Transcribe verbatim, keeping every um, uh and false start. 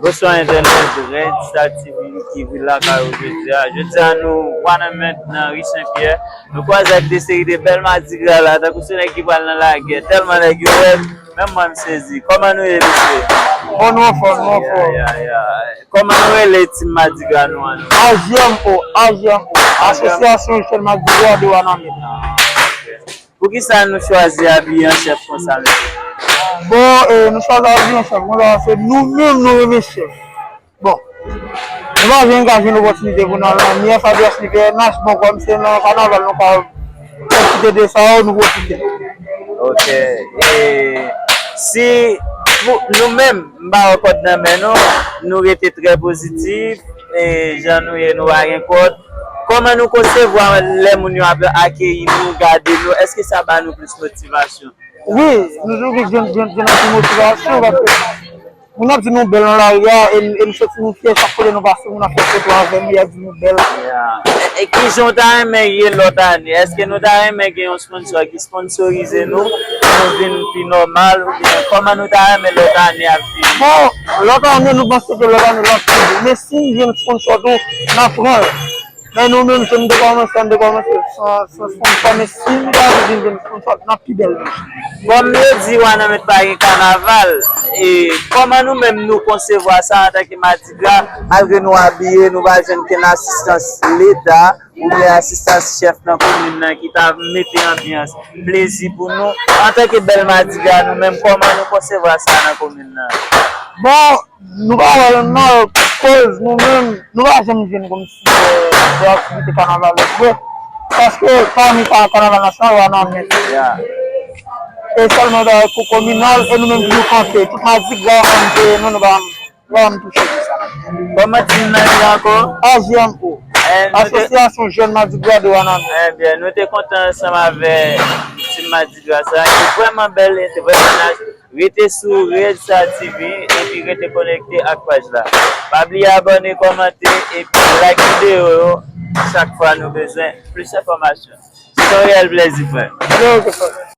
Bonswa entènèt, Red Star T V ki vin lakay ou jodi a. Jodi a nou Wanament nan ri Senpyè. Nou kwaze ak de seri de bèl madigra la, tankou se nèg ki pral nan lagè. Tèlman nèg yo rèd, menm mwen m sezi. Kòman nou ye, mesye? Bon, nou anfòm, nou anfòm. Ya, ya, ya. Kòman nou rele tim madigra nou an? A J M O, A J M O, Asosyasyon Jèn Madigra de Wanament. Ah, ok. Poukisa nou chwazi abiye an chèf konsa, mesye? Bon, e, nou chwazi abiye an chèf konsa paske nou menm nou renmen chèf. Bon, nou pa janm ka jwenn opòtinite pou nou al nan Miss Adrès N H, bon, kòm se nan kanaval nou ka pwofite de sa yo, nou pwofite. Ok. E si pou nou menm, m pa wè kòd nan men nou, nou rete trè pozitif, e jan nou ye, nou pa gen kòd. Kòman nou konsevwa lè moun yo ap akeyi nou, gade nou? Èske sa ba nou plis motivasyon? Wi, nou toujou gen, gen, gen anpil motivasyon paske moun ap di nou bèl nan lari a, e, e nou santi nou fyè chak kote nou pase, moun ap fè foto avè nou, y ap di nou bèl. Ya. E, e kijan w ta renmen ye lòt ane? Èske nou ta renmen gen yon sponsor ki sponsorize nou, pou nou vin pi nòmal, oubyen kòman nou ta renmen lòt ane ap vini? Bon, lòt ane, nou panse ke lòt ane l ap pi bon. Men si n jwenn sponsor tou, n ap pran l. Men nou menm, jan n te kòmanse, n te kòmanse san, san sponsor, men si nou ta vin jwenn sponsor, n ap pi bèl toujou. Kòm yo di Wanament pa gen kanaval, e kòman nou menm nou konsevwa sa antanke madigra, malgre nou abiye, nou pa jwenn kenn asistans Leta oubyen asistans chèf nan komin nan ki ta mete anbyans, plezi pou nou? Antanke bèl madigra, nou menm, kòman nou konsevwa sa nan komin nan? Bon, nou pa wè l mal, koz nou menm, nou pa janm jwenn kòmsi, e, de aktivite kanavalès vre. Paske pami ka-, kanaval nasyonal, Wanament. Ya. E sèlman bagay kou kominal, e nou menm ki nou kanpe. Tout madigra, ann peye nou, nou pa, nou pa janm touche pou sa. Kòman tim nan ye ankò? A J M O. E, nou te Asosyasyon Jèn Madigra de Wanament. Ebyen, nou te kontan ansanm avè tim madigra sa. Li vrèman bèl, li te vrèman nice. Rete sou Red Star T V epi rete konekte ak paj la. Pa bliye abòne, kòmante epi like videyo yo chak fwa nou bezwen plis enfòmasyon. Se yon reyèl plezi, frè. Ok, ok, frè.